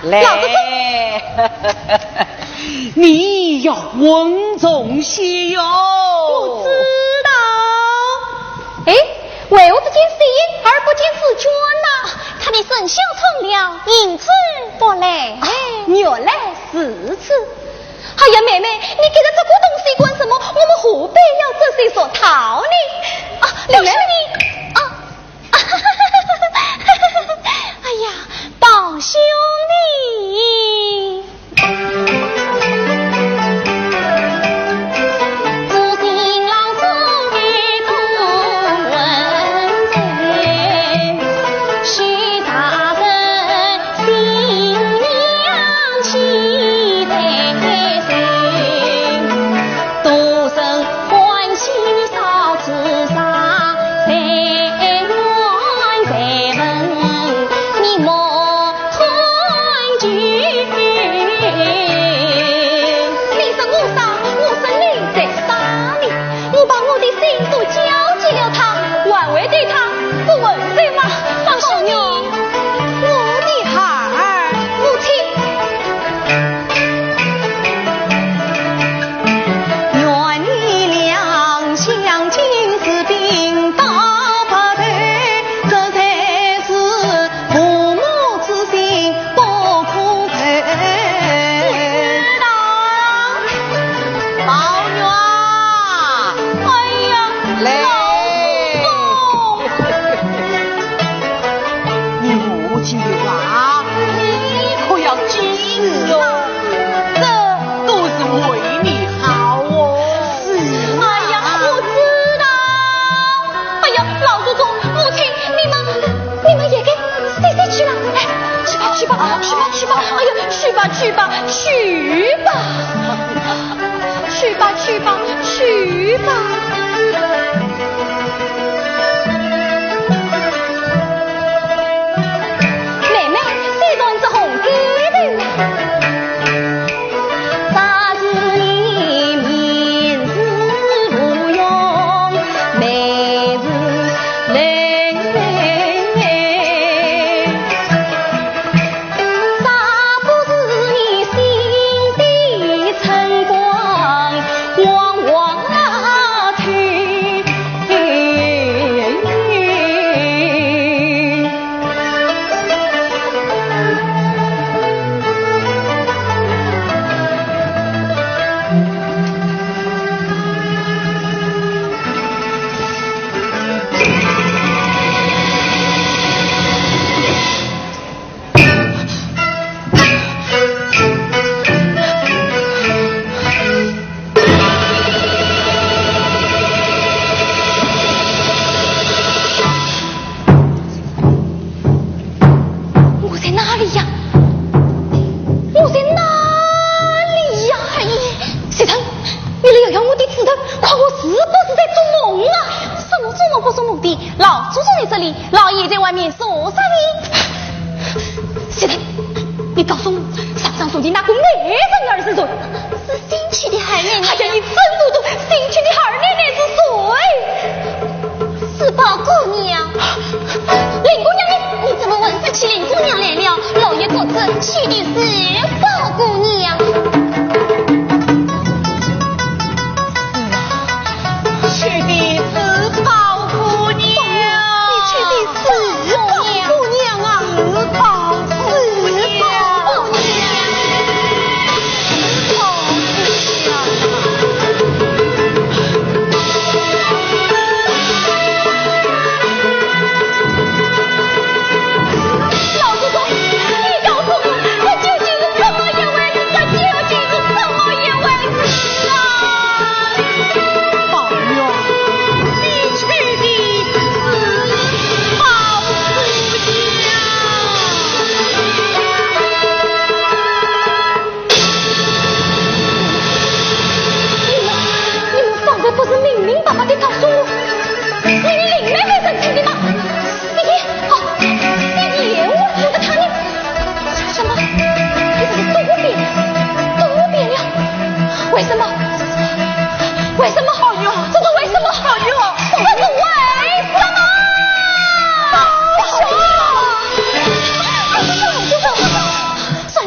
来，老祖宗。你要稳重些哟。我知道。哎，为何只见水印而不见纸卷呢？他被沈兄抢了，银子不来。啊，原来如此。哎呀，妹妹，你给了这个东西干什么？我们何必要这些俗套呢？啊，妹妹。不是你，啊，哎呀，宝兄弟。你说我傻，我说你才傻呢。我把我的心都交给了他，还会对他不温柔吗？放手。我的孩儿，母亲。我知道。宝玉啊，哎呀，来。老祖宗。你母亲的话，你可要记住哟。这都是为你好哦。是啊。哎呀，我知道。哎呀，老祖宗，母亲，你们，你们也该歇歇去了。哎，去吧，去吧，去吧，去吧。哎呀，去吧，去吧，去吧。去吧，去吧，去吧。妹妹，这段子红给的。我在哪里呀？我在哪里呀？哎，谢成，你来摇摇我的指头，看我是不是在做梦啊？什么做梦不做梦的？老祖宗在这里，老爷在外面坐着呢。谢成，你告诉我，上上书的那个美人儿是谁？是新娶的二奶奶。哎呀，你真糊涂，新娶的二奶奶是谁？是宝姑娘。林姑娘，你，你怎么问起林姑娘来了？老爷告知娶的是宝姑娘。娶的是宝姑娘。你娶的是宝姑娘啊！是宝，是宝姑娘。 老祖宗，你告诉我，这究竟是怎么一回事？这究竟是怎么一回事啊？宝玉，你娶的是宝姑娘。 你们，你们方才不是明明白白地告诉我，是与林妹妹成亲的吗？你，哦，你连我住的她呢？什么？你怎么多变，多变了？为什么？为什么？宝玉，这是为什么？宝玉，这是为什么？宝玉，宝玉，宝玉。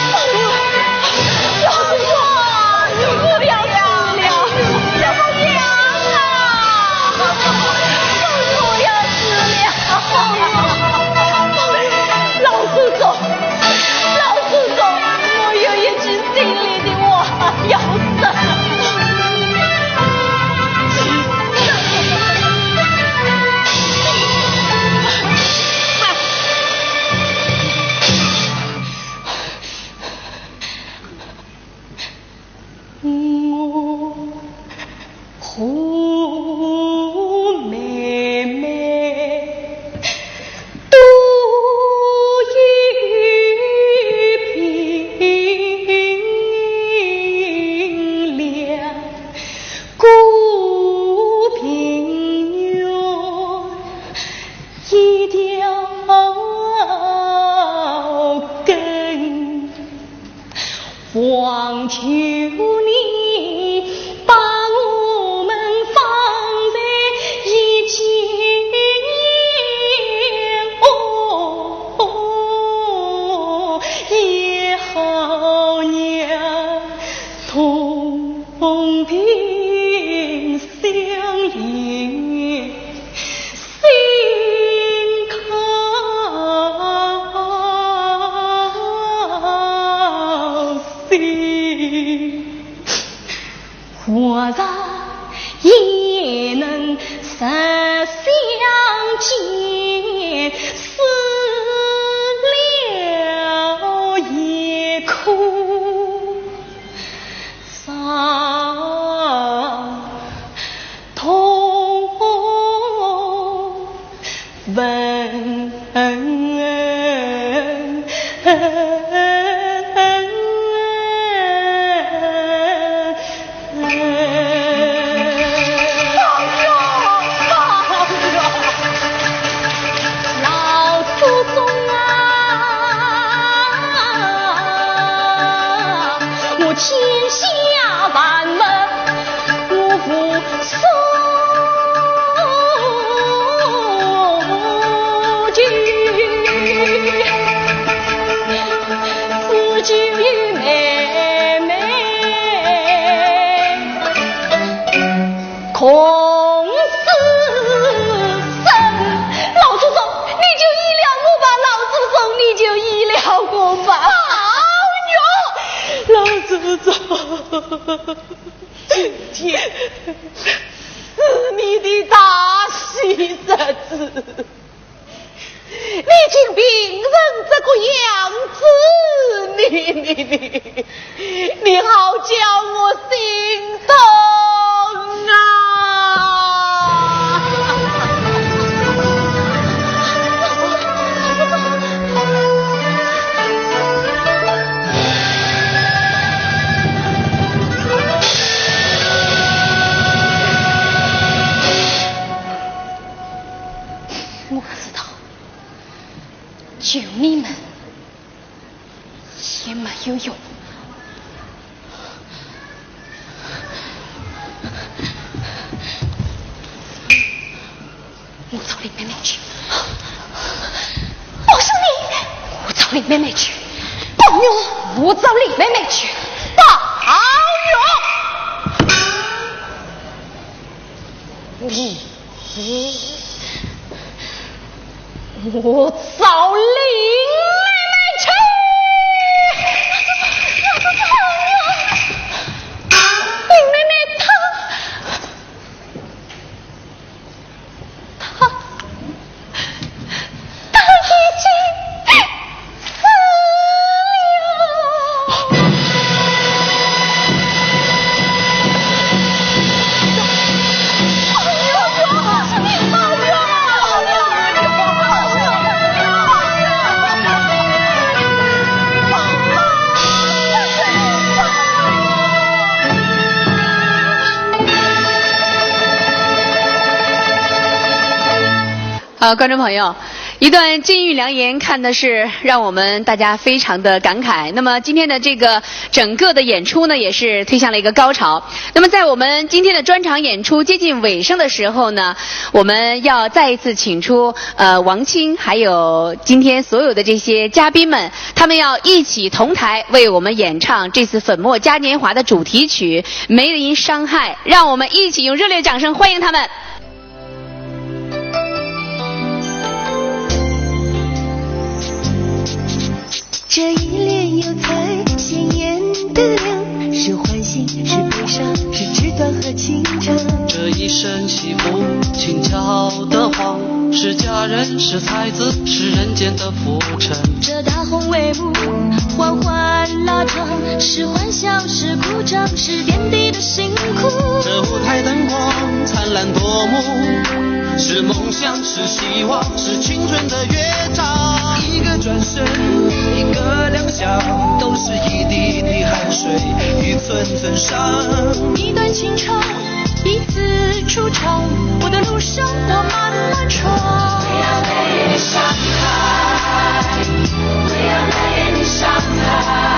老祖宗，我要死了！小娘啊，我要死了！老祖宗，老祖宗，我有一句心里的话要说。我和妹妹都已病了，孤凭鸳鸯一条根。 望求你把我们放在一起念，哦，也好让同病相怜。 心靠心。天下万物我无所求，只求与妹妹共此生。老祖宗，你就依了我吧，老祖宗，你就依了我吧。宝玉！老祖宗。今天是你的大喜日子，你竟病成这个样子，你，你，你，你好叫我心痛啊！我知道，求你们也没有用。 我找林妹妹去。宝兄弟！我找林妹妹去。宝玉！我找林妹妹去。宝玉！你，我找林妹妹去。林妹妹她 他，他已经死了。好，观众朋友，一段金玉良言，看的是让我们大家非常的感慨。那么今天的这个整个的演出呢，也是推向了一个高潮。那么在我们今天的专场演出接近尾声的时候呢，我们要再一次请出，呃，王青，还有今天所有的这些嘉宾们，他们要一起同台为我们演唱这次粉墨嘉年华的主题曲《梅林伤害》，让我们一起用热烈掌声欢迎他们。 这一帘油彩鲜艳的亮，是欢喜，是悲伤，是纸短和情长。这一身戏服轻巧的晃，是佳人，是才子，是人间的浮沉。这大红帷幕缓缓拉长，是欢笑，是鼓掌，是点滴的辛苦。这舞台灯光灿烂夺目，是梦想，是希望，是青春的乐章。一个转身，一个两下，都是一滴滴汗水，一寸寸伤。一段情长，彼此惆怅，我的路上我慢慢闯。不要被伤害，不要被伤害。